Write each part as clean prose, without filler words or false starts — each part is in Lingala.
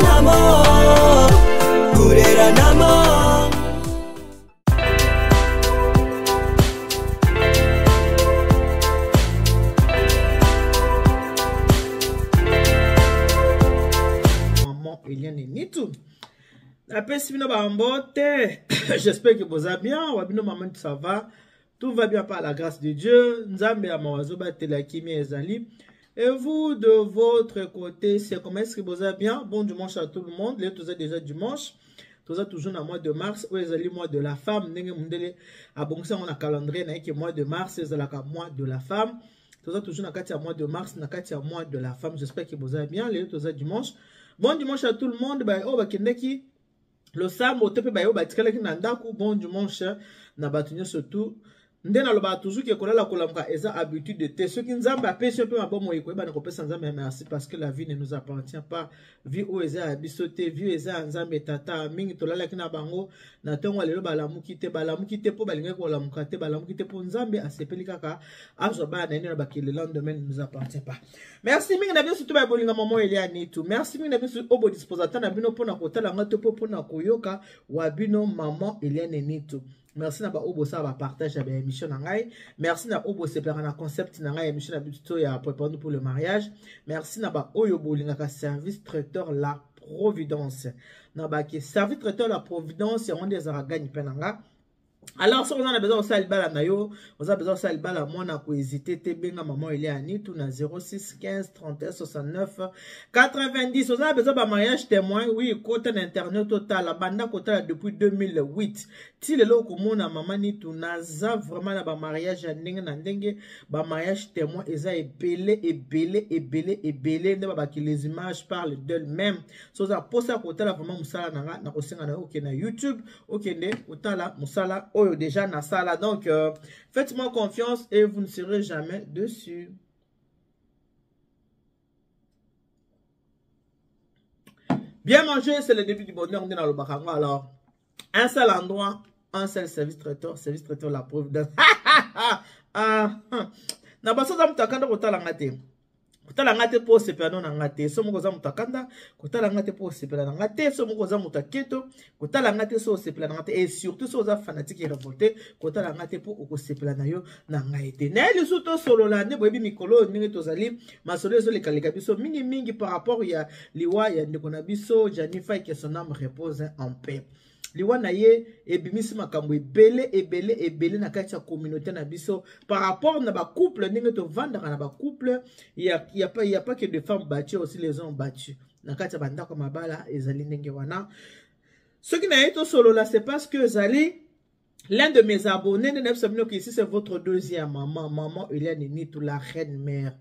Maman Eliane Nitu. Napesi bino bambote. J'espère que boza bien. Wa bino maman ça va. Tout va bien par la grâce de Dieu. Nzambe ya mawa azobatela kimia ezali. Et vous, de votre côté, c'est comment est-ce que vous allez bien? Bon dimanche à tout le monde. Lelo toza déjà dimanche. Toza toujours na mois de mars. Oyo ezali mois de la femme. Ndenge mundele abongisa yango na calendrier na ye ke mois de mars ezalaka mois de la femme. Toza toujours na kati ya mois de mars, na kati ya mois de la femme. J'espère que vous allez bien. Lelo toza dimanche. Bon dimanche à tout le monde. Ba oyo bakendaki losambo to mpe baye oyo batikalaki na ndako. Bon dimanche na bato nyonso tout. Nde nalobaka toujours ke kolala kolamuka eza habitude te. Soki Nzambe apesi yo mpe mabomoi, koyeba na kopesa Nzambe ya merci, parce que la vie ne nous appartient pas. Vie oyo eza ya biso te, vie oyo eza ya Nzambe tata. Mingi tolalaki na bango na ntongo ya lelo, balamuki te. Balamuki te mpo balingaki kolamuka te, balamuki te mpo Nzambe asepeli kaka azwa bana na ye na bakele. Le lendemain ne nous appartient pas. Merci mingi na biso to ba bolinga maman Elia Nitu. Merci mingi na biso oyo bodisposata na bino mpona kotala nga to mpo mpona koyoka wa bino maman Eliane Nitu. Merci na ba oyo bosala ba partage ya ba émission na ngai. Merci na oyo bosepelaka na concept na ngai ya émission na biso ya Préparons-nous pour le mariage. Merci na ba oyo bolingaka service traiteur la Providence. Na ba ke service traiteur la Providence yango nde ezalaka gagne mpe na nga. Alors soki oza na besoin kosala libala na yo, oza besoin kosala libala mwana, kohésite te, benga maman Elia Nitu na 06 15 31 69 90. Oza na besoin ba mariage témoin, oui, kota na internet otala, banda kotala depuis 2008 ti lelo, okomona mama Nitu naza vraiment na ba mariage ya ndenge na ndenge. Ba mariage témoin eza ebele ebele ebele ebele, nde babaki les images parlent d'elles-mêmes. So oza mposa kotala vraiment mosala na nga, nakosenga na yo okende na YouTube, okende kotala mosala oyo déjà nasala. Donc faites-moi confiance et vous ne serez jamais déçus. Bien manger, c'est le début du bonheur, nde nalobaka yango. Alors, un seul endroit, un seul service traiteur, service traiteur la Providence. Ah, na baso oza moto akanda, kotala nga te, kotala nga te mpo osepela no na nga te. So moko oza moto akanda, kotala nga te mpo osepela na nga te. So moko oza moto aketo, kotala nga te so osepela na nga te. Et surtout so oza fanatique et révolté, kotala nga te mpo okosepela na yo na ngai te. Naye lisusu tosolola nde boyebi mikolo oyo ndenge tozali, masolo ezolekaleka biso mingimingi par rapport ya liwa ya ndeko na biso Gianni Fay, que son âme repose en paix. Liwa na ye ebimisi makambo ebele ebele ebele na kati ya communauté na biso par rapport na bacouple, ndenge tovandaka na bacouple. Ya pas que de femmes battues, aussi les hommes battus na kati ya bandako ya mabala. Ezali ndenge wana. Soki na ye tosolola, c'est parce que ezali l'un de mes abonnés. Nde nayebisa bino que ici c'est votre deuxième maman, maman Eliane Nitu, la reine mère.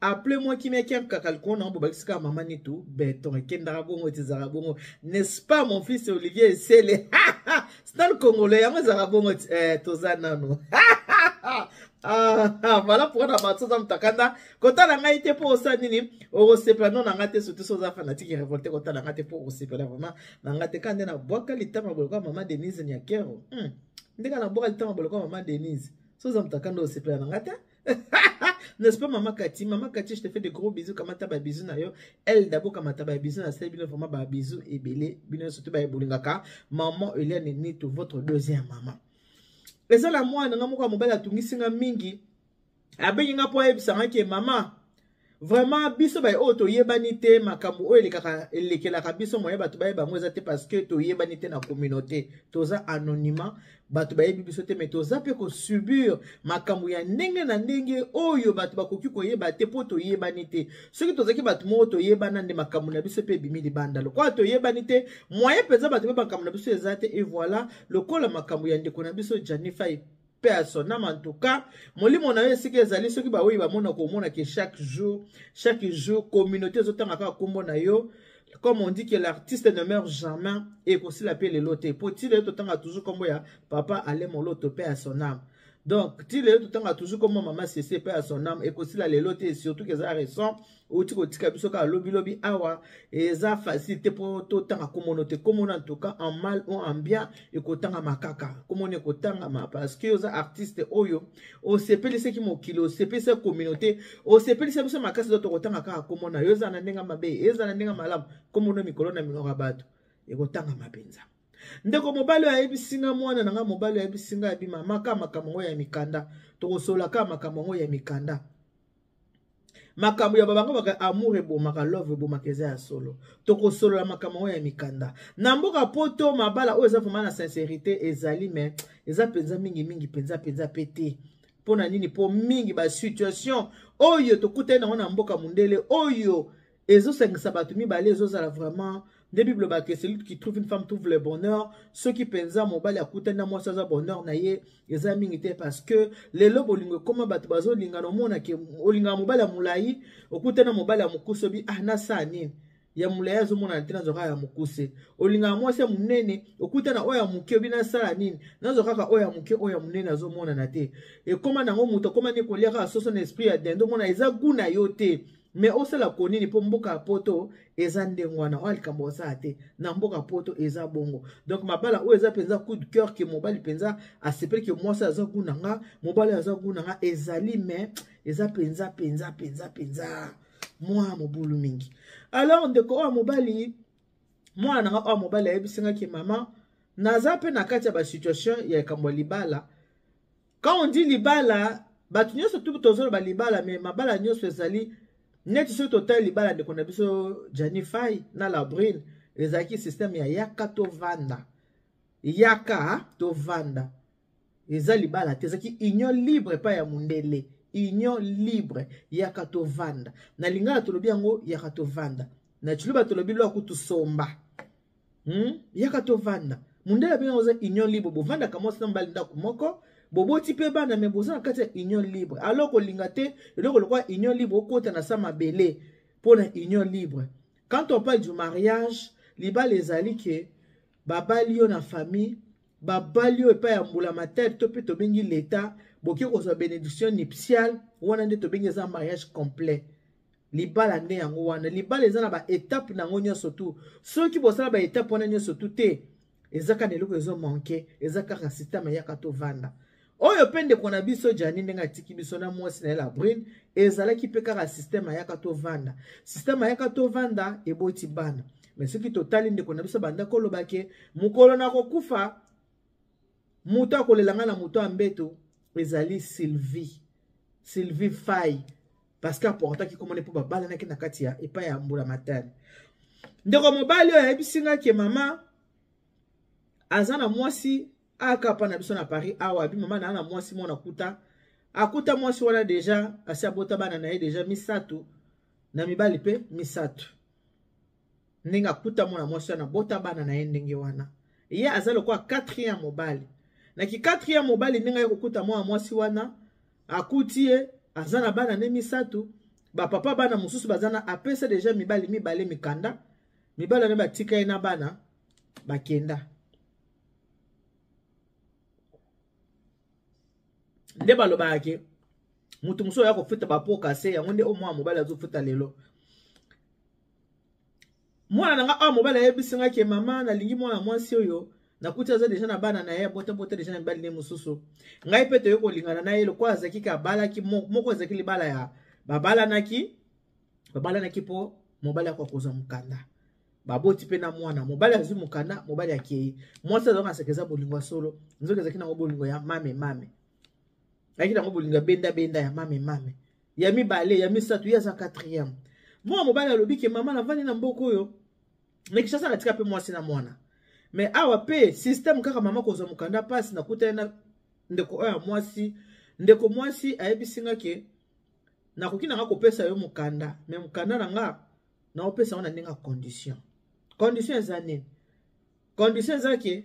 Appelez-moi kimia kia kaka likolo na bobakisi kaka mama Nitu beton, ekendaka bongo ti ezalaka bongo, n'est-ce pas mon fils Olivier Esele Stan Congolais? Yango ezalaka bongo ti toza nano. Ah, voilà pourquoi na bato oza motakanda, kotala ngai te mpo osala nini, okosepela no na ngai te. Surtout so oza fanatique révolté, kotala ngai te mpo okosepela vraiment na ngai te. Ka nde nabwaka litama boye kwa mama Denise Nyakero. Ndenge nabwaka litama boye kwa mama Denise, so oza motakanda, osepela na ngai te, n'est-ce pas mama Kati? Mama Kati, je te fais de gros bisous. Kamata ba bisous na yo. Elle d'abord, kamata ba bisous na sel bino, vraiment ba bisous ebele bino, surtout ba bolingaka maman Eliane Nitu, votre deuxième maman. Eza na mwana nga moko ya mobali atungisi nga mingi, abengi nga mpo ayebisanga ke mama, vraiment biso baye oyo toyebani te, makambo oyo elekaka elekelaka biso, moye bato bayeba yango eza te, parce que toyebani te na communauté, toza anonymat, bato bayebi biso te, mais toza mpe kosubir makambo ya ndenge na ndenge oyo bato bakoki koyeba te mpo toyebani te. Soki tozalaki bato moko toyebana, nde makambo na biso mpe ebimi libanda. Lokola toyebani te, moyen mpenza bato mpe makambo na biso eza te. Et voilà, lokola makambo ya ndeko na biso Gianni Fay, paix à son âme. En tout cas, molimo na yo esika ezali, soki baoyi bamona komona ke chaque jour, chaque jour communauté ezotanga kaka nkombo na yo. Comme on dit que l'artiste ne meurt jamais, ekosila mpe lelo te, po ti lelo totanga toujours nkombo ya papa Ale Moloto, paix à son âme. Donc ti lelo totanga toujours comme mama Cece, paix à son âme. Ekosila lelo te, surtout que eza récent, outi kotika biso kaka lobilobi awa. Eza facile te mpo totanga komono te. Komono en tout cas, en mal ou en bien, ekotangama kaka. Komono ekotangama parce que oza artiste oyo osepelisaki mokili, osepelisa communauté, osepelisa biso makasi. Do tokotanga kaka komona yo, eza na ndenge mabe, eza na ndenge malamu, komono mikolo na minoko ya bato ekotangama mpenza. Ndeko mobali oyo ayebisi nga, mwana na nga mobali oyo ayebisi nga, yabi mama, ka makambo yango ya mikanda, tokosola ka makambo yango ya mikanda, makambo ya babango baka amour ebomaka, love ebomaka, eza ya solo. Tokosolola makambo yango ya mikanda. Na mboka poto, mabala oyo eza vraiment na sincérité ezali, mais eza mpenza mingimingi mpenza mpenza mpe te. Mpo na nini? Mpo mingi basituation oyo tokutani nango na mboka mondele oyo ezosangisa bato mibale ezozala vraiment nde Bible bake: "Celui qui trouve une femme trouve le bonheur." Soki mpenza mobali akutani na mwasi aza bonheur na ye, eza mingi te, parce que lelo bolingo ekóma, bato bazolingana. Omonake olingaka mobali ya molai, okutani na mobali ya mokuse, obi: "Ah, nasala nini? Ya molai azomonana te, nazwa kaka ya mokuse." Olingaka mwasi ya monene, okutana oyo ya moke, obi: "Nasala nini? Nazwa kaka oyo ya moke, oyo ya monene azomonana te." Ekóma nango moto akóma nde kolia kaka soso na esprit ya dinde. Omona eza gu na yo te, mais osala konini? Mpo mboka ya poto eza ndenge wana. Oyo likambo osala te na mboka poto eza bongo. Donc mabala oyo eza mpenza coup de cœur, ke mobali mpenza asepeli ke mwasi aza gu na nga, mobali aza gu na nga, ezali, mais eza mpenza mpenza mpenza mpenza mwa mobulu mingi. Alors ndeko oyo mobali, mwana na nga oyo mobali, ayebisingaki: "Mama, naza mpe na kati ya basituation ya likambo ya libala." Quand on dit libala, bato nyonso tu tozoloba libala, mais mabala nyonso ezali neti soki totali libala ndeko na biso Jani Fai na Labrine, ezalaki système ya yaka tovanda, yaka tovanda. Eza libala te, ezalaki union libre epai ya mondele, union libre, yaka tovanda. Na lingala tolobi yango yaka tovanda, na Tshiluba tolobi lwaku tusomba. Yaka tovanda, mondele abengi yango eza union libre. Bovandaka mwasi na mobali ndako moko, boboti mpe bana, mais boza na kati ya union libre. Alors kolinga te eloko lokola union libre okota na sa mabele mpo na union libre. Quand on parle du mariage, libala ezali ke babali yo na famille, babali yo epai ya mbula matari to mpe tobengi leta, boki kozwa bénédiction nuptiale. Wana nde tobengi eza mariage complet. Libala nde yango wana. Libala eza na baétape na yango nyonso tu. Soki bosala baétape wana nyonso tu te, eza kaka na eloko ezomanke, eza kaka système eyaka tovanda. Oyo mpe ndeko na biso Jani, ndenge atiki biso na mwasi na ye La Brune, ezalaki mpe kaka système ayaka tovanda. Système ayaka tovanda eboti bana. Mais soki totali ndeko na biso, banda koloba ke mokolo na kokufa, moto akolela ngai na moto ya mbeto ezali Sylvie, Sylvie Fai, parce que aportaki komona mpo babalanaki na kati ya epai ya mbula matane. Ndeko mobali oyo ayebisi ngai ke mama aza na mwasi akapa na biso na Paris awa. Abi: "Mama, naa na mwasi mwana akuta akuta mwasi wana déjà asi abota bana na ye déjà misato na mibali mpe misato." Ndenge akuta mwana mwasi wana abota bana na ye ndenge wana, ye aza lokola quatrième mobali. Na ki quatrième mobali, ndenge aye kokuta mwana mwasi wana, akuti ye aza na bana nde misato. Bapapa bana mosusu baza na, apesa déjà mibali mibale mikanda, mibali wana batika ye na bana, bakenda. Nde balobaka ke moto mosusu oya kofuta bapoka se yango nde oyo mwana mobali azofuta lelo. Mwana na nga awa mobali ayebisi nga ke: "Mama, nalingi mwana mwasi oyo nakuti aza déjà na bana na ye, abotabota déjà na mibali nde mosusu. Ngai mpe toyei kolingana na ye lokola azalaki ke abalaki moko, ezalaki libala ya babalanaki, babalanaki mpo mobali akoka kozwa mokanda. Baboti mpe na mwana mobali azwi mokanda, mobali akei, mwasi azalaka seka eza bolingo ya solo. Nzoki ezalaki nango bolingo ya mame mame, ayaki nango bolingo ya benda benda ya mame mame, ya mibale, ya misato, ye aza quatrième." Mwana mobali alobi ke: "Mama, navandi na mboka oyo na Kinshasa, natika mpe mwasi na mwana, mais awa mpe système kaka mama kozwa mokanda mpasi. Nakutani na ndeko oyo ya mwasi, ndeko mwasi ayebisi nga ke nakoki nanga kopesa yo mokanda, mais mokanda na nga naopesa ngo na ndenge ya condition. Condition eza nini? Condition eza ke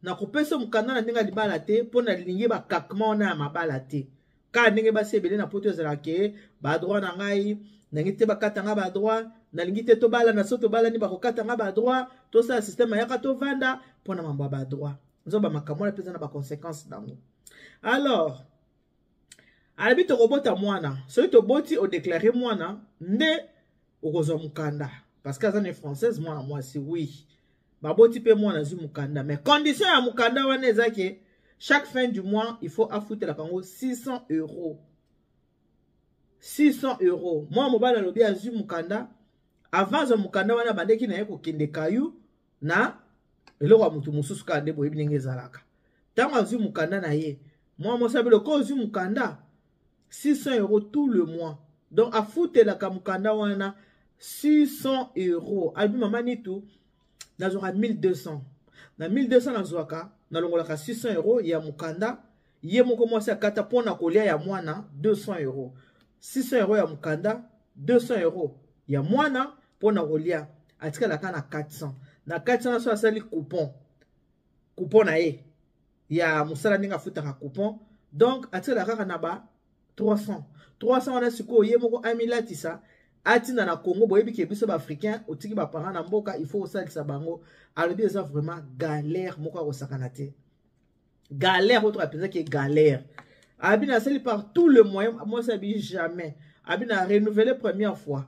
nakopesa mokanda na ndenge ya libala te, mpo nalingi bakakema wana ya mabala te. Kaka ndenge basi ebele na poto ezalaka ke badroit na ngai, nalingi te bakata nga badroit, nalingi te tobalana, so tobalani bakokata nga badroit, tosala système ayaka tovanda mpo na mambo ya badroit." Nzoba makambo wana mpenza na baconséquence nango. Alors alobi tokobota mwana, soki toboti odeklare mwana nde okozwa mokanda, parce que aza ne française mwana mwasi. Oui, baboti mpe mwana azwi mokanda, mais condition ya mokanda wana eza ke chaque fin du mois il faut afutelaka yango 600 €. 600 €. Mwana mobali alobi azwi mokanda. Avant azwa mokanda wana, bandeki na ye kokende kayu na eloko ya motu mosusu kaka nde boyebi ndenge ezalaka. Ntango azwi mokanda na ye, mwana mwasi abi lokola ozwi mokanda, 600 € tout le mois. Donc afutelaka mokanda wana 600 €. Alobi mama Nitu, nazwaka 1200. Na 1200 nazwaka, nalongolaka 600 € ya mokanda. Ye moko mwasi akata mpona kolia ya mwana 200 €. 600 € ya mokanda, 200 € ya mwana mpona kolia, atikalaka na 400. Na 400 na so asali coupon, coupon na ye ya mosala ndenge afutaka coupon, donc atikalaka kaka na ba 300. 300 wana sikoyo ye moko amilatisa, atinda na Congo. Boyebi ke biso baafricain, otiki baparent na mboka, il faut osalisa bango. Alobi eza vraiment galère moko akosakana te, galère oyo toka mpenza ke galère. Abi nasali par tout le moyen, mwasi abi jamais. Abi na renouveler première fois,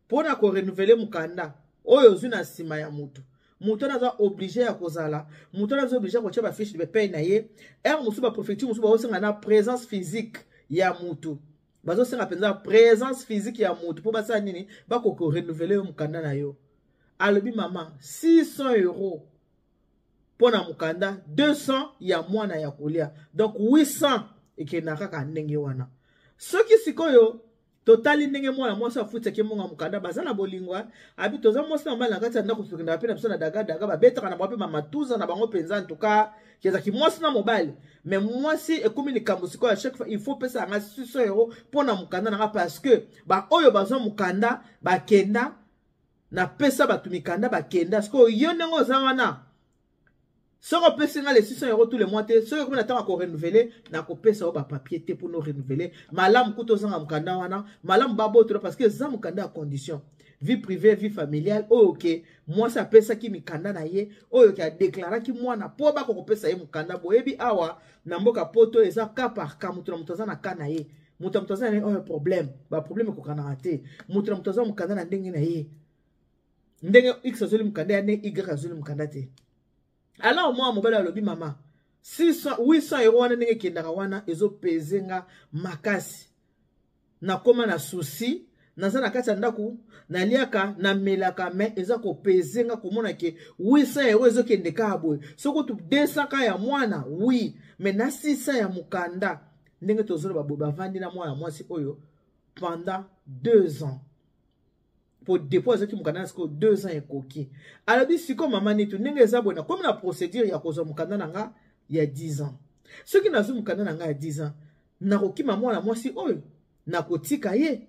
mpona korenouveler mokanda oyo ozwi na nsima ya motu, moto wana aza obligé ya kozala, moto wana aza obligé ya kotia bafiche de paye na ye. Heure mosusu bapréfecture mosusu bazosenga na présence physique ya motu, bazosenga mpenza présence physique ya motu mpo basala nini? Bakoki korenouveler yo mokanda na yo. Alobi mama, 600 € mpo na mokanda, 200 ya mwana ya kolia, donc 800 ekendaka kaka ndenge wana. Soki sikoyo totali ndenge mwana mwasi afutaki mbongo ya mokanda, baza na bolingo. Abi toza mwasi na mobali na kati ya ndako, tokendaka mpe na biso na dagadaga, babetaka na bango mpe bamatuza na bango mpenza. Ntuka ezalaki mwasi na mobali, mais mwasi ekomi likambo sikoyo ya chaque fois il faut pesa yanga 600 € mpo na mokanda na nga, parce que baoyo bazwa mokanda bakenda, napesa bato mikanda bakenda. Sikoyo yo ndenge oza wana, soki opesi nga le 600 € tous les mois te, soki ekomi na ntango ya korenouveler, nakopesa yo bapapier te mpona orenouveler. Malamu kuta ozanga mokanda wana, malamu babotola, parce que eza mokanda ya condition vie privée, vie familiale, oyo ke mwasi apesaki mikanda na ye, oyo ke adeklaraki mwana mpo bakokopesa ye mokanda. Boyebi awa na mboka Poto eza cas par cas, moto na moto aza na cas na ye, moto na moto aza na ye oyo problème, baproblème ekokanaka te. Moto na moto aza mokanda na ndenge na ye, ndenge x azoli mokanda ya ndenge y azoli mokanda te. Alors mwana mobali alobi mama, 600 800 € wana ndenge ekendaka wana ezopese nga makasi, nakóma na souci. Naza na kati ya ndako, naliaka, namelaka, mais eza kopese nga komona ke 800 € ezokende kaka boye. Soki otu 200 ka ya mwana, oui, mais na 600 ya mokanda. Ndenge tozoloba boye, bavandi na mwana mwasi oyo pendant 2 ans po depuis azwaki mokanda na sikoyo 2 ans ekoki. Alobi sikoyo mama Nitu, ndenge eza boye, nakomi na procédure ya kozwa mokanda na nga ya 10 ans. Soki nazwi mokanda na nga ya 10 ans, nakokima mwana mwasi oyo, nakotika ye,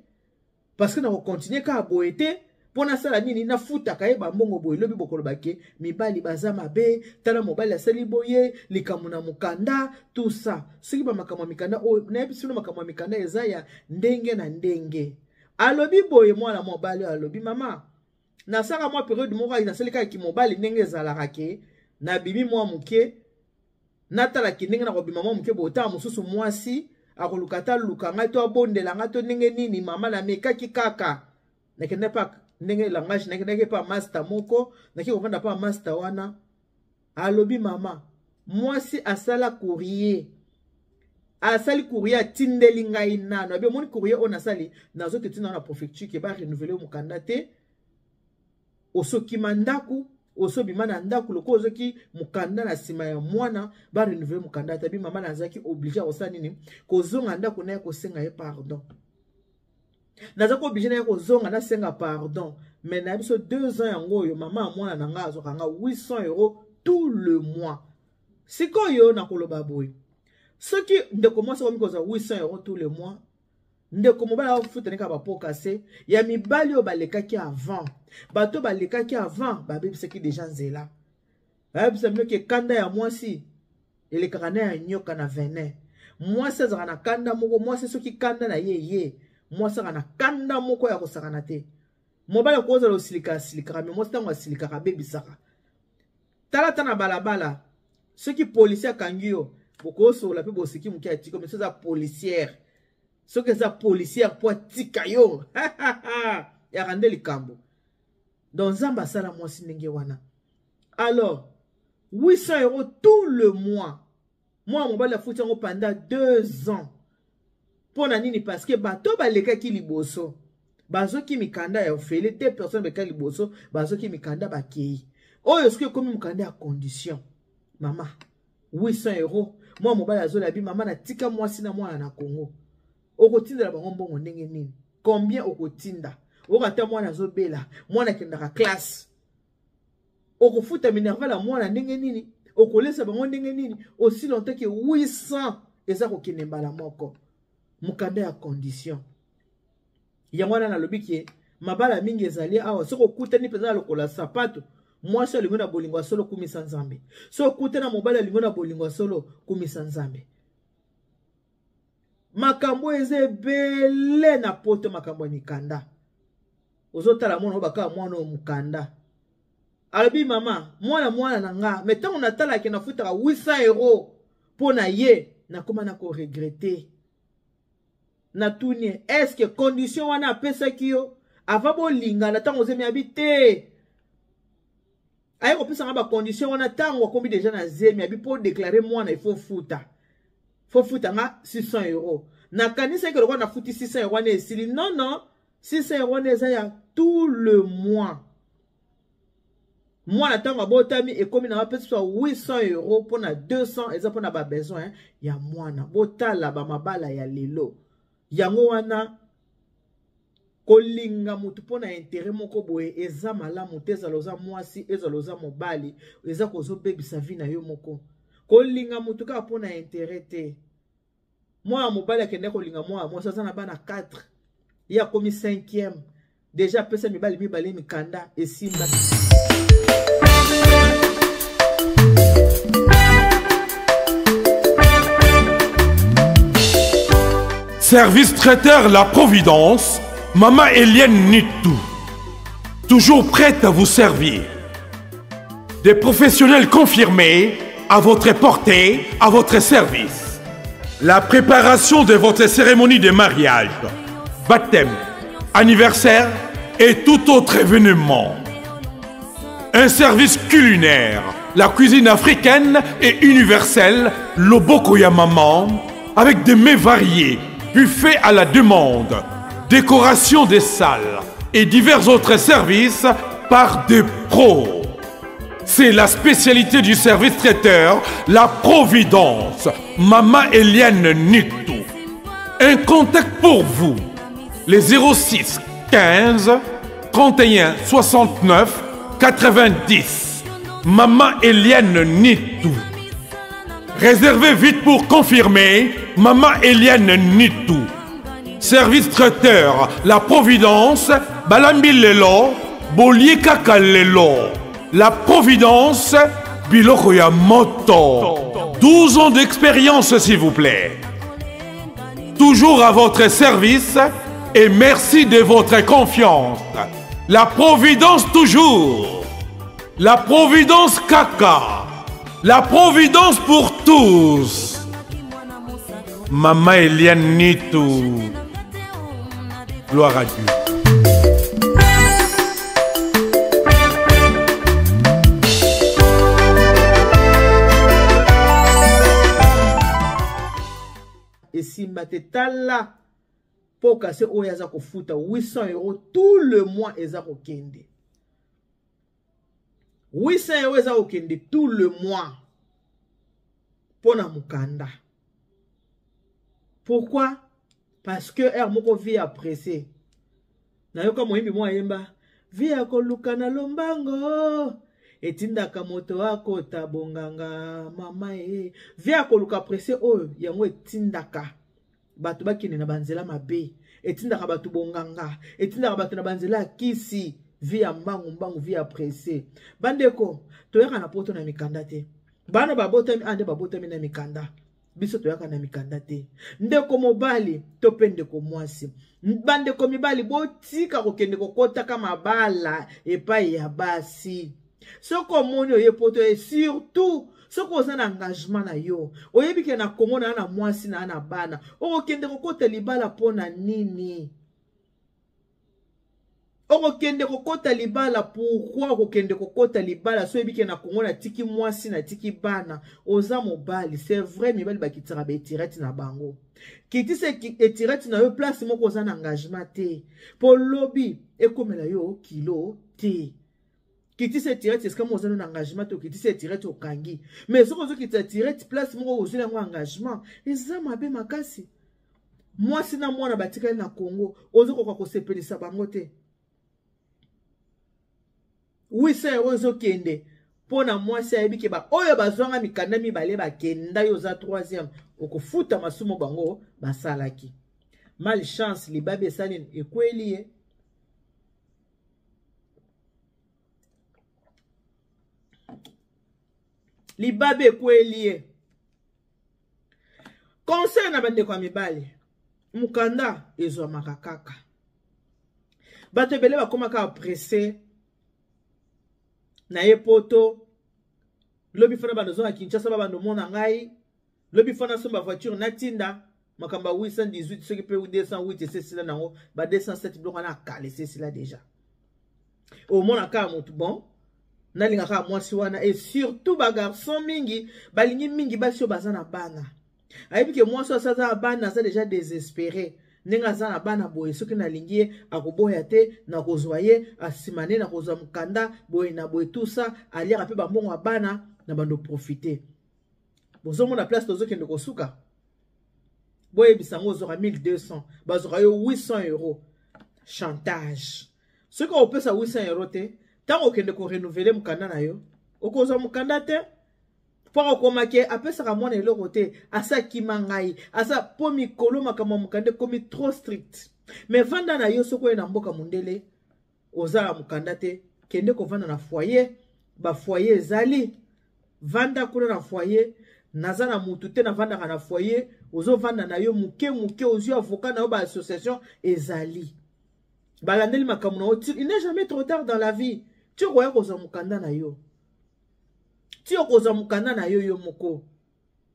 parce que nakokontinue kaka boye te. Mpo nasala nini? Nafutaka ye bambongo boye. Lobi bokoloba ke mibali baza mabe, tala mobali asali boye likambo na mokanda, tout ça. Soki bamakambo ya mikanda oyo nayebi sino, makambo ya mikanda eza ya ndenge na ndenge. Alobi boye mwana mobali oyo alobi mama, nasaka mwa période moko, nasali kaka kimobali ndenge ezalaka, ke nabimi mwa moke, natalaki ndenge nakobima mwa moke boye, otala mosusu mwasi akoluka ata luka ngai to abondela ngai to ndenge nini. Mama, namekaki kaka, nakende pa ndenge langage, nakendaki pa master moko, naki kovanda pa master wana. Alobi mama, mwasi asala courrier, asali courrier, atindeli ngai nano. Abi omoni courrier oyo nasali, nazoki ntina na préfecture ke barenouveler mokanda te. Osokima ndako, osobima na ndako lokola ozoki mokanda na nsima ya mwana, barenouveler mokanda te. Abi mama, nazalaki obligé ya kosala nini? Kozonga ndako na ye, kosenga ye pardon. Nazalaki obligé na ye kozonga, nasenga pardon. Mais na biso 2 ans yango oyo, mama ya mwana na ngai azwaka nga 800 € tout le mois. Sikoyo nakoloba boye, soki ndeko mwasi akomi kozwa 800 € tout le mois, ndeko mobali akofutani kaka bapokase ya mibali oyo balekaki avant. Bato balekaki avant babebisaki déjà nzela. Bayebisa bino ke kanda ya mwasi elekaka na ya nyoka na venin. Mwasi azalaka na kanda moko, mwasi soki kanda na ye ye, mwasi azalaka na kanda moko ya kosakana te. Mobali akozala osilikaka, asilikaka, mais mwasi ntango asilikaka abebisaka. Tala ata na balabala, soki policier akangi yo, Bokosola mpe boseki moke atika, mais eza policière. Soki eza policière mpo atika yo, yaka nde likambo. Donc Nzambe asala mwasi ndenge wana. Alors 800 euros tout le mois, mwana mobali afuti yango pendant 2 ans. Mpo na nini? Parce que bato balekaki liboso bazoki mikanda ya ofele te. Personne balekaki liboso bazoki mikanda, bakei. Oyo soki ekomi mokanda ya condition, mama, 800 euros. Mwana mobali azolabi: "Mama, natika mwasi na mwana na Congo, okotindela bango mbongo ndenge nini? Combien okotinda? Oyoka ata mwana azobela, mwana akendaka classe, okofuta minerval ya mwana ndenge nini? Okolesa bango ndenge nini?" Aussi longtemps que 800 eza kokende mbala moko, mokanda ya condition. Yango wana nalobi ke mabala mingi ezali awa. Soki okutani mpenza na lokola sapato, mwasi alingi na bolingo ya solo, kumisa Nzambe. Soki okutani na mobali alingi na bolingo ya solo, kumisa Nzambe. Makambo eza ebele na Poto, makambo ya mikanda. Ozotala mwana oyo, bakaka mwana oyo mokanda, alobi: "Mama, mwana na nga." Mais ntango natalaki, nafutaka 800 euro mpo na ye, nakóma na koregretter. Natuni: "Est-ce condition wana apesaki yo avant bolingana, ntango ozemi?" Abi te, aye kopesanga bacondition wana ntango akomi déjà na zemi. Abi mpo déclare mwana, il faut futa, faut futa nga 600 euro. Nakanisaki lokola nafuti 600 euro wana, esili. Non, non, 600 euro wana eza ya tout le mois. Mwana ntango abotami, ekomi na bapesi so 800 euro mpona 200 eza mpona babesoin ya mwana. Botala bamabala ya lelo. Yango wana kolinga motu mpona intérêt moko boye eza malamu te. Ezala oza mwasi, ezala oza mobali, eza kozobebisa vie na yo moko. Kolinga motu kaka mpona intérêt te. Mwana mobali akende kolinga mwana mwasi, aza na bana 4, ye akomi 5e déjà, apesa mibali mibale mikanda, esimba. Service traiteur La Providence, Maman Eliane Nitou, toujours prête à vous servir. Des professionnels confirmés à votre portée, à votre service. La préparation de votre cérémonie de mariage, baptême, anniversaire et tout autre événement. Un service culinaire, la cuisine africaine et universelle, loboko ya maman, avec des mets variés, buffet à la demande, décoration des salles et divers autres services par des pros. C'est la spécialité du service traiteur, La Providence, Mama Eliane Nitou. Un contact pour vous, les 06 15 31 69 90. Maman Eliane Nitou. Réservez vite pour confirmer, Maman Eliane Nitou. Service traiteur, La Providence, balambi lelo, bolie kaka lelo. La Providence, biloko ya moto. 12 ans d'expérience, s'il vous plaît. Toujours à votre service et merci de votre confiance. La Providence toujours. La Providence kaka. La Providence pour tous. Maman Eliane Nitou. Gloire à Dieu. Esimba te. Tala mpo kasi oyo aza kofuta 800 euro tout le mois, eza kokende. 800 euro eza kokende tout le mois mpo na mokanda. Pourquoi? Parce que heure moko, vie ya pressé. Nayoka moyimbi moko ayemba: "Vie ya koluka na lombango etindaka moto akota bonganga." Mama e, vie ya koluka pressé oyo, yango etindaka bato bakende na banzela mabe, etindaka bato bonganga, etindaka bato na banzela ya kisi. Vie ya mbangu mbangu, vie ya pressé. Bandeko, toyaka na Poto na mikanda te. Bana babotami ande, babotami na mikanda. Biso toyaka na mikanda te. Ndeko mobali to mpe ndeko mwasi, bandeko mibali, botika kokende kokotaka mabala epai ya basi. Soki omoni oye Poto, e surtout Soki oza na engagement na yo, oyebi ke na Congo na na mwasi na na bana, okokende kokota libala mpo na nini? Okokende kokota libala pourquoi? Okokende kokota libala so oyebi ke na Congo natiki mwasi, natiki bana. Oza mobali, c'est vrai, mibali bakitisaka baetirete na bango. Kitisa etirete na yo place moko oza na engagement te, mpo lobi ekomela yo kilo te. Kitisa etirete esika moko oza na engagement te, okitisa etirete okangi. Mais soki ozokitisa etirete place moko ozwi yango engagement, eza mabe makasi. Mwasi na mwana batikali na Congo, ozokoka kosepelisa bango te. 800 euro ezokende mpo na mwasi, ayebi ke baoyo bazwanga mikanda mibale bakenda, yo oza troisième, okofuta masumu bango basalaki. Malchance, libabi esali, ekweli ye. Libabe ekweli ye. Conseil na bandeko ya mibali, mokanda ezwamaka kaka. Bato ebele bakóma kaka presse na ye poto. Lobi fana bando ozonga Kinshasa, babando omona ngai lobi fana somba voiture, natinda makambo ya 818 soki mpe 208 esesila nango, ba 207 biloko wana akala esesila déjà. Omona kaka motu bon, nalinga kaka mwasi wana. Et surtout bagarçon mingi balingi mingi basi oyo baza na bana. Ayebi ke mwasi oyo aza na bana, aza déjà désespéré ndenge aza na bana boye. Soki nalingi ye, akoboya te, nakozwa ye nsima nde nakozwa mokanda boye na boye, tusa aliaka mpe bambongo ya bana na bando profite. Bozomona place tozokende kosuka. Boyebisa yango, ozwaka 1200, bazwaka yo 800 euro. Chantage. Soki okopesa 800 euro te, ntango okende korenouveler mokanda na yo, okozwa mokanda te, mpo akomaki apesaka mwana eloko te, asa akima ngai asa mpo mikolo makambo ya mokanda ekomi trop strict. Mais vanda na yo, soki oye na mboka mondele, oza na mokanda te, kende kovanda na foyer. Bafoyer ezali, vanda kuna na foyer. Naza na mutu te, navandaka na foyer. Ozovanda na yo moke moke, ozwi avocat na yo, baassociation ezali, balandeli makambo na yo. Il n'est jamais trop tard dans la vie. Ti okoya kozwa mokanda na yo, ti okozwa mokanda na yo yo moko.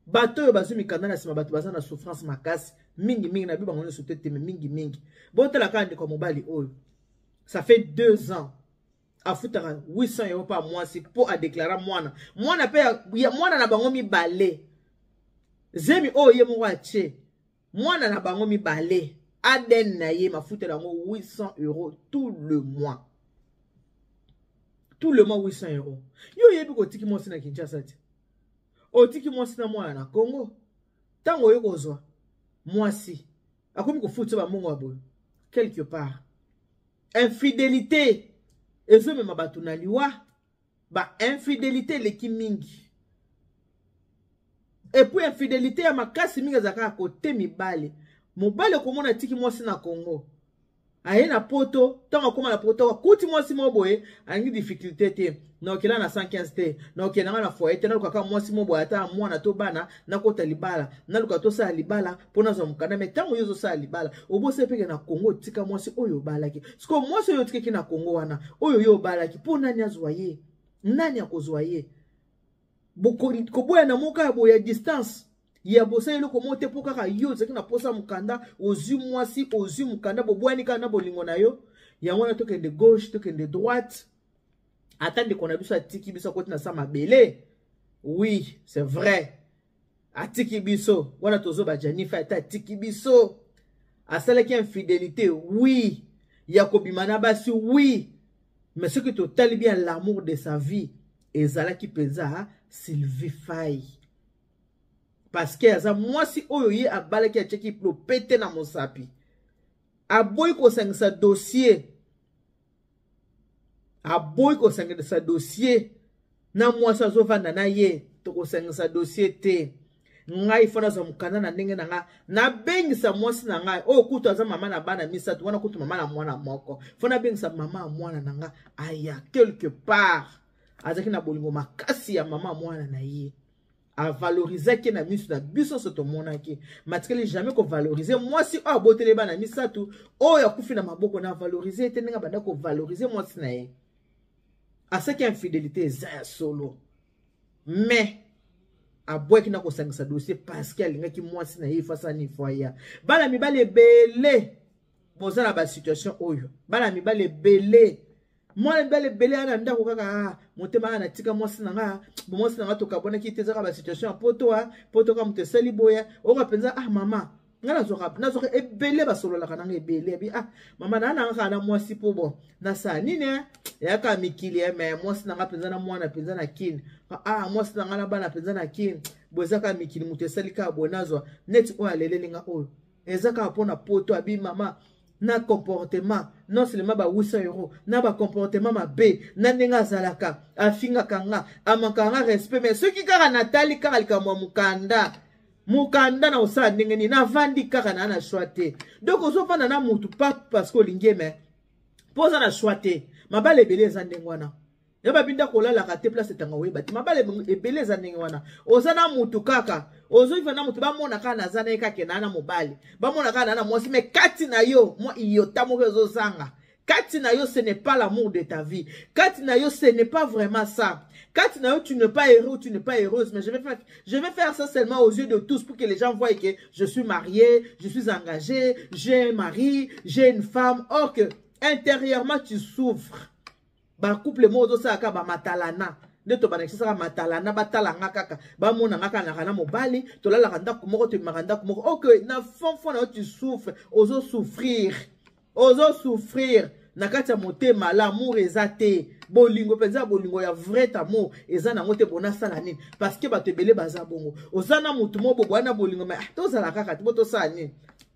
Bato oyo bazwi mikanda na nsima, bato baza na souffrance makasi mingimingi. Na bi bango nyonso te, teme mingimingi. Botala kaka ndeko ya mobali oyo, ça fait 2 ans afutaka 800 euro mpa mwasi mpo adeklara mwana, mwana mpe mwana na bango mibale, zemi oyo ye moko atie, mwana na bango mibale, ADN na ye, mafutela yango 800 euro tout le mois, tout le mois 800 euro. Yo oyebi kotiki mwasi na Kinshasa te, otiki mwasi na mwana na Congo. Ntango oyo kozwa mwasi, akomi kofutisa bambongo ya boye. Quelque part infidélité ezomema bato na liwa. Bainfidélité eleki mingi. Et puis infidélité ya makasi mingi ezalaka kaka kote mibale. Mobali okomona atiki mwasi na Congo, aye na poto. Ntango akóma na poto, akuti mwasi moko boye, alingi difficulté te, nakokenda na 115 te, nakokenda nga na foyer te, naluka kaka mwasi moko boye, ata mwana to bana, nakota libala, naluka tosala libala mpo nazwa mokanda. Mais ntango yo ozosala libala, obosali mpeke na Kongo otika mwasi oyo obalaki. Sikoyo mwasi oyo otikaki na Kongo wana, oyo yo obalaki, mpo nani azwa ye? Nani akozwa ye? Koboya na moko ya boye ya distance ya bosali eloko moko te, mpo kaka yo ozalaki na posa mokanda, ozwi mwasi, ozwi mokanda, bobwani kaka na bolingo na yo. Yango wana tokende gauche, tokende droite. Ata ndeko na biso atiki biso, akoti na sa mabele, oui, c'est vrai, atiki biso wana, tozoba Janifa. Ata atiki biso, asalaki infidélité, oui, ya kobima na basi, oui, mais soki totali bien, l'amour de sa vie ezalaki mpenza Sylvie Fay, parce que aza mwasi oyo ye abalaki, atiaki lopete na mosapi, aboyi kosangisa dossier, aboyi kosangisa dossier na mwasi azovanda na ye. Tokosangisa dossier te, ngai fo nazwa mokanda na ndenge na ngai, nabengisa mwasi na ngai oyo kutu aza mama na bana misato wana, kutu mama na mwana moko, fo nabengisa mama ya mwana na ngai aya. Quelque part azalaki na bolingo makasi ya mama ya mwana na ye, avalorizaki na miso na biso nyonso tomonaki. Matikali jamais kovalorize mwasi oyo aboteli bana misato, oyo akufi na maboko na avalorize te ndenge abanda kovalorize mwasi na ye. Asaki infidélité eza ya solo, mais Abwaki na kosangisa dossier parce que alingaki mwasi na ye efasa ni foyer. Bana mibali ebele boza na basituation oyo, bana mibali ebele, mwana mibali ebele aya na ndako kaka, ah, motema aya natika mwasi na nga, bo mwasi na nga tokabwanaki te, ezaka basituation ya poto, a poto kaka moto esali boya oyoka mpenza, ah mama nga nazwaka nazwaka ebele basololaka nanga ebele abi, ah mama naa nanga kaka na mwasi mpo bon nasala nini eh? Eyaka mikili eh, me mwasi nanga mpenza na mwana mpenza na kini, ah mwasi nanga na bana mpenza na kini, bo eza kaka mikili moto esali kaka boye, nazwa neti oyo aleleli nga oyo eza kaka mpo na poto, abi mama na comportement non seulement ba 800 euros na ba comportement mabe na ndenge azalaka, afingaka nga, amakaka nga respect, mais soki kaka natali kaka likambo ya mokanda, mokanda na kosala ndenge nini, navandi kaka naa na choix te. Donc ozovanda na mutu pas parce que olingi ye, mais mpo oza na choix te. Mabala ebele eza ndenge wana ya babi ndako olalaka te, place etanga oyeba te. Mabala ebele eza ndenge wana, oza na mutu kaka ozoiva na mutu, bamona kaka naza na ye kaka naa na mobali, bamona kaka naa na mwasi, mais kati na yo mwa iyota moko ezozanga kati na yo. Ce n'est pas l'amour de ta vie kati na yo, ce n'est pas vraiment ça kati na yo. Tu n'es pas heureux, tu n'es pas heureuse, mais je vais faire ça seulement aux yeux de tous pour que les gens voient que je suis marié, je suis engagé, j'ai un mari, j'ai une femme, or que intérieurement tu souffres. Bacouple moko ozosalaka bamatalana nde tobandakisaka matalana, batalanga kaka, bamona nga kaka naka na mobali, tolalaka ndako moko, tobimaka ndako moko, ok na fond fond na yo tu souffres, ozosouffrir, ozosouffrir na kati ya motema. L'amour eza te, bolingo mpenza, bolingo ya vrai amour eza nango te. Bona asala nini? Parce que bato ebele baza bongo, oza na motu moko boboya na bolingo, mais ah, tozala kaka te, bo tosala nini,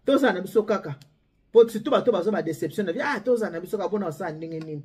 tozala na biso kaka po surtout bato bazwa badéception na vie, ah tozala na biso kaka, mpona osala ndenge nini?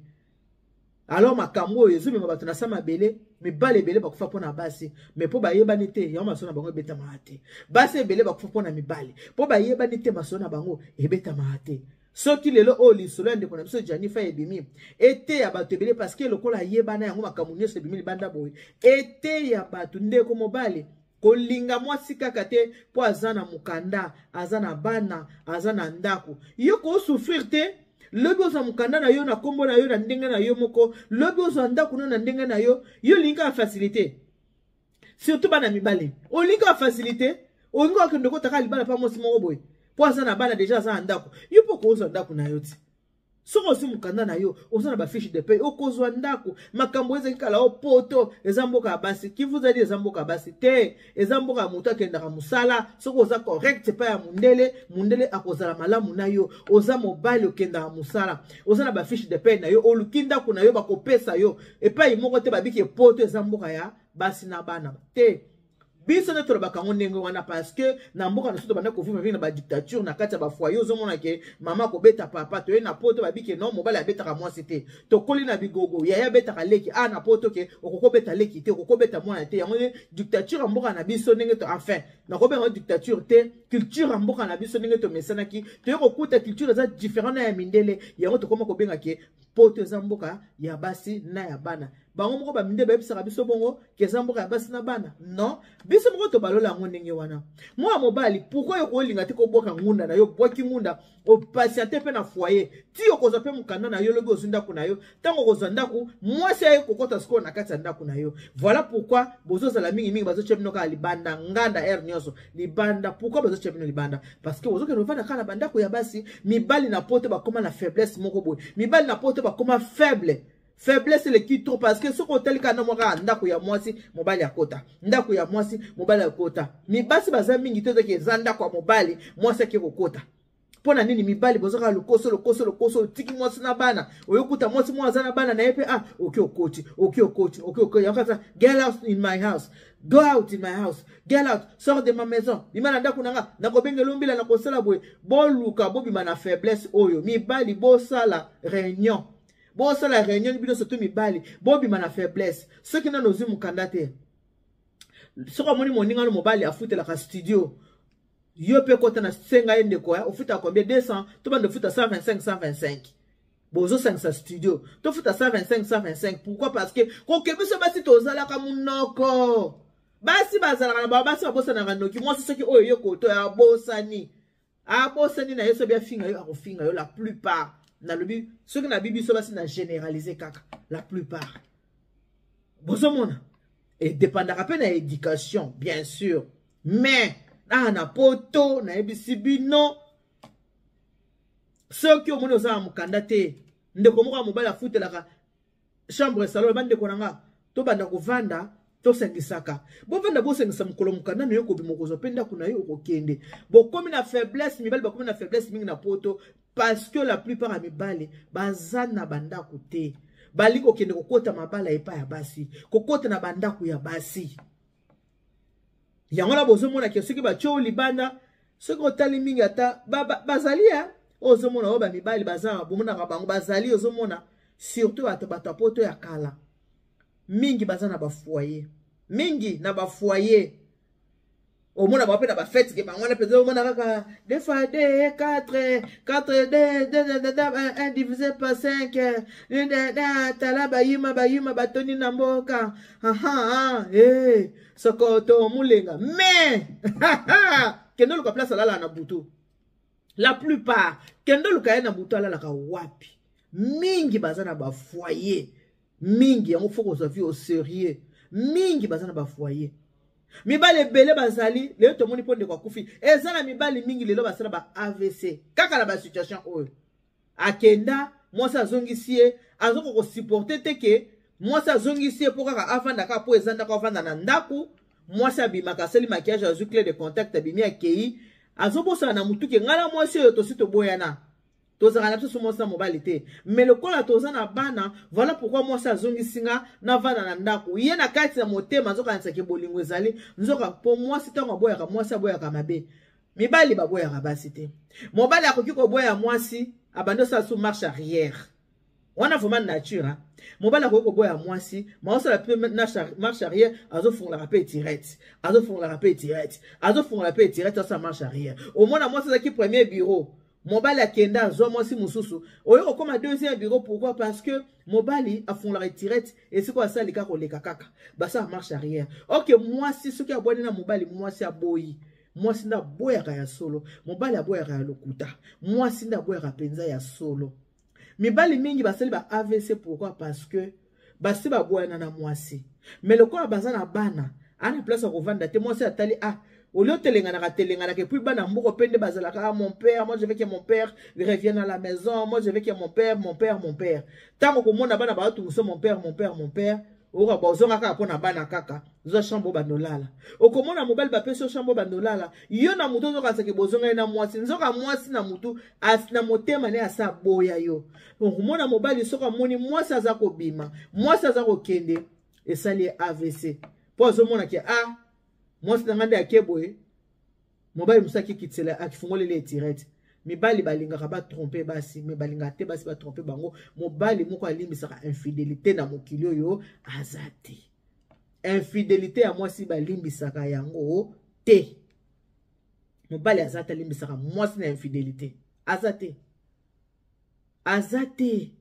Alors makambo oyo ezomema bato na sa mabele, mibali ebele bakufa mpo na basi, mais mpo bayebani te, yango masolo na bango ebetamaka te. Basi ebele bakufa mpo na mibali, mpo bayebani te, masolo na bango ebetamaka te. Soki lelo oyo lisolo ya ndeko na biso Janifa ebimi, eteya bato ebele, parce que lokola ayebana yango, makambo nyonso ebimi libanda boye, eteya bato. Ndeko mobali, kolinga mwasi kaka te mpo aza na mokanda, aza na bana, aza na ndako. Yo kosouffrir te. Lobi ozwa mokanda na yo na nkombo na yo na ndenge na yo moko, lobi ozwa ndako no na ndenge na yo. Yo olingi kaka facilité, surtout bana mibale, olingi kaka facilité, olingi kaka kende kotaka libala mpa mwasi moko boye mpo aza na bana déjà, aza na ndako. Yo mpo kozwa ndako na yo ti soki ozwi mokanda na yo, oza na bafiche de paie, okozwa ndako. Makambo ezalaki kala o poto eza mboka ya basi, kivuzali eza mboka ya basi te, eza mboka ya moto akendaka mosala. Soki oza correct epai ya mundele, mundele akozala malamu na yo. Oza mobali, okendaka mosala, oza na bafiche de paie na yo, oluki ndako na yo, bakopesa yo. Epai moko te babiki poto eza mboka ya basi na bana te. Biso nde tolobaka yango ndenge wana parce que na mboka na biso tobanda kovivre mingi na badictature na kati ya bafoyer. Ozomona ke mama akobeta papa. Toye na poto, babike non, mobali abetaka mwasi te. Tokoli na bigogo, yaya abetaka leki. A na poto ke okokobeta leki te, okokobeta mwana te. Yango nde dictature ya mboka na biso ndenge to, enfin nakobenga dictature te, culture ya mboka na biso ndenge tomesanaki. Toye kokuta culture eza différent na ya mindele, yango tokoma kobenga ke poto eza mboka ya basi na ya bana. Bango moko baminde bayebisaka biso bongo ke eza mboka ya basi na bana. Non, biso moko tobalola yango ndenge wana. Mwana mobali, pourquoi yo kolinga te kobwaka ngunda na yo? Bwaki ngunda, opatiente mpe na foyer ti okozwa mpe mokanda na yo. Lobi ozwi ndako na yo. Ntango okozwa ndako, mwasi aye kokɔta sikoyo na kati ya ndako na yo. Voilà pourquoi bozozala mingimingi, bazotia bino kaka libanda, nganda aire nyonso libanda. Pourquoi bazotia bino libanda? Parce que bozokende ovanda kaka na bandako ya basi. Mibali na poto bakóma na faiblesse moko boye, mibali na poto bakóma faible, faiblesse eleki trop, parce que soki otali kaka na mwa kaka ndako ya mwasi, mobali akota ndako ya mwasi, mobali akota, mibasi baza mingi te, ozaki eza ndako ya mobali, mwasi ake kokota. Mpo na nini mibali bozaka lokoso, lokoso, lokoso? Otiki mwasi na bana, oyokuta mwasi moko aza na bana na ye mpe, ah oki okoti, oki okoti, oki okoti, yango kaka get out in my house, go out in my house, get out, sors de ma maison, bima na ndako na nga, nakobengela ombila, nakosala boye. Boluka bobima na faiblesse oyo. Mibali, bosala réunion, bosala réunion bino, surtout mibali, bobima na faiblesse. Soki nano ozwi mokanda te, soki omoni moninga no mobali afutelaka studio, yo mpe kota na senga ye: ndeko ya ofutaka combien? 200, to banda ofuta 125, 125. Bozosangisa studio, tofuta 125, 125. Pourquoi? Parce que koke biso basi tozalaka monoko, basi bazalaka na bango, basi babosanaka noki. Mwasi soki oyo ye koto abosani, abosani na ye, soki afinga yo, akofinga yo. La plupart, nalobi soki nabi biso basi, na généraliser kaka, la plupart bozomona. Edépendaka mpe na éducation, bien sûr, mais awa na poto, nayebisi bino, soki omoni oza na mokanda te, ndeko moko ya mobali afutelaka chambre, salon. Bandeko na nga, tobanda kovanda, tosangisaka. Bovanda, bosangisa. Mokolo mokanda na yo kobima, okozwa mpe ndako na yo, okokende. Bokomi na faiblesse, mibali bakomi na faiblesse mingi na poto, parce que la plupart ya mibali baza na bandako te. Bali kokende kokota mabala epai ya basi, kokota na bandako ya basi. Yango na bozomona ke soki batio libanda, soki otali mingi, ata bazali ya oyo ozomona, oyo bamibali baza, bomonaka bango bazali, ozomona surtout bato ya poto ya kala mingi baza na bafoyer, mingi na bafoyer. Omona bango mpe na bafete ke bango wana mpenza, omona kaka 2 fois 2, 4, 4, 2, 2, 1 divisé par 5. Tala, bayuma bayuma batoni na mboka. Aha, eh, sokoto mulenga. Mais kende oluka place alalaka na butu. La plupart, kende oluka ye na butu, alalaka wapi? Mingi baza na bafoyer mingi. Yango faut kozwa vie au sérieux. Mingi baza na bafoyer, mibali ebele bazali. Lelo tomoni mpo ndeko akufi, eza na mibali mingi lelo basala ba AVC kaka na basituation oyo. Akenda, mwasi azongisi ye, azoka kosupporter te ke mwasi azongisi ye, mpo kaka avanda kaka, mpo eza ndako, avanda na ndako. Mwasi abimaka, asali maquillage, azwi clé de contact, abimi, akei, azobosana na mutu ke ngai na mwasi oyo tosi toboyana, tozalaka na biso so mwasi na mobali te. Mais lokola toza na bana, voilà pourquoi mwasi azongisi nga, navanda na ndako. Ye na kati na motema azokanisaki bolingo ezali, nzoka mpo mwasi ntango aboyaka, mwasi aboyaka mabe. Mibali baboyaka basi te. Mobali akoki koboya mwasi, abandi osala su marche arrière. Wana vraiment nature, hein? Mobali akoki koboya mwasi, maosala mpe marche arrière, azofungolaka mpe tirette, azofungolaka mpe tirette, azofungola mpe tirette, asala marche arrière. Omona mwasi azalaki premier bureau, mobali akenda, azwa mwasi mosusu, oyo kokóma deuxième bureau. Pourquoi? Parce que mobali afungolaka tirette esika asali kaka koleka kaka, basala marche arrière. Ok, mwasi soki abwani na mobali, mwasi aboyi, mwasi nde aboyaka ya solo. Mobali aboyaka ya lokuta, mwasi nde aboyaka mpenza ya solo. Mibali mingi basali ba AVC. Pourquoi? Parce que basi baboyana na mwasi, mais lokola baza na bana, ana place ya kovanda te. Mwasi atali, ah, olie otelenganaka telenganaka, et puis bana mboka mpe nde bazalaka: "Ah, mon père, moi je veux que mon père revienne à la maison, moi je veux que mon père, mon père, mon père." Ntango komona bana baotungisa: "Mon père, mon père, mon père." Oyoka, bozonga kaka mpo na bana, kaka zwa chambre oyo bandolala. Okomona mobali bapesi yo chambre oyo bandolala, yo na motu ozokasaki bozonga ye na mwasi, nzoka mwasi na motu na motema ne asa aboya yo. Okomona mobali soki amoni mwasi aza kobima, mwasi aza kokende, esali ye AVC, mpo azomona ke ah, mwasi na ngai nde ake boye, mobali mosusu akikitsela, akifungoleli etirete. Mibali balingaka batromper basi, mais balingaka te basi batromper bango. Mobali moko alimbisaka infidélité na mokili oyo aza te. Infidélité ya mwasi balimbisaka yango te. Mobali aza te alimbisaka mwasi na infidélité, aza te, aza te.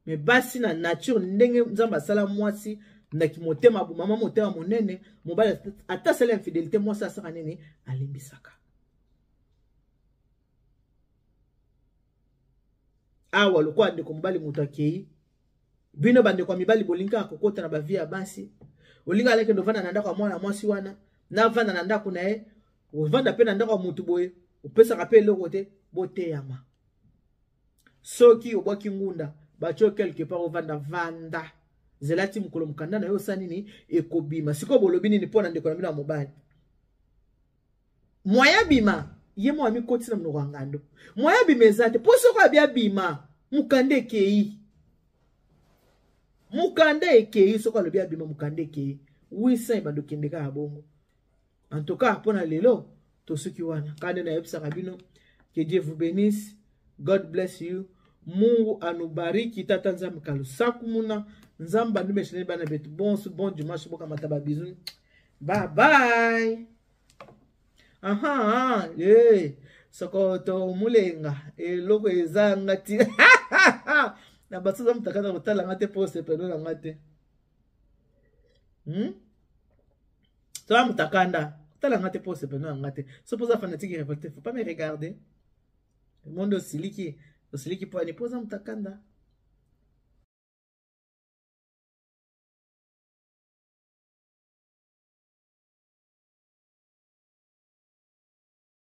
Mais basi na nature, ndenge Nzambe asala mwasi, ndaki motema, mama motema monene. Mobali ata asala infidélité, mwasi asaka nini? Alimbisaka. Awa lokola ndeko mobali moto akei, bino bandeko ya mibali bolingi kaka kokota na bavie ya basi. Olingi alekende ovanda na ndako ya mwana mwasi wana, navanda na ndako na ye, ovanda mpe na ndako ya motu boye, opesaka mpe eloko te. Boteyama. Soki obwaki ngunda, batio quelque part, ovanda, vanda, zela ti mokolo mokanda na yo osala nini, ekobima. Sikoyo bolobi nini mpo na ndeko na bino ya mobali? Moya bima, ye mo amikotisi na monoko ya ngando. Moya bima eza te, mpo soki abi abima, mokanda ekei, mokanda ekei. Soki alobi abima, mokanda ekei, 800 ebanda okende kaka bongo. En tout cas, mpona lelo tosuki wana. Kaka nde nayebisaka bino, que Dieu vous bénisse, God bless you, Mungu anubariki, tata Nzambe kalusaku muna Nzambe andumesheneli bana betu. Bonsu, bon dimanche, bokamata babisous, bye bye. Aha, eh, sokoto mulenga, eloko ezanga ti na bato oza moto akata kotala nga te mpo osepelo na nga te, Toza moto akanda kotala nga te mpo osepelo na nga te. So mpo oza fanatique révolté, faut pas me regarder. Monde osiliki, osiliki mpo ani? Mpo oza moto akanda.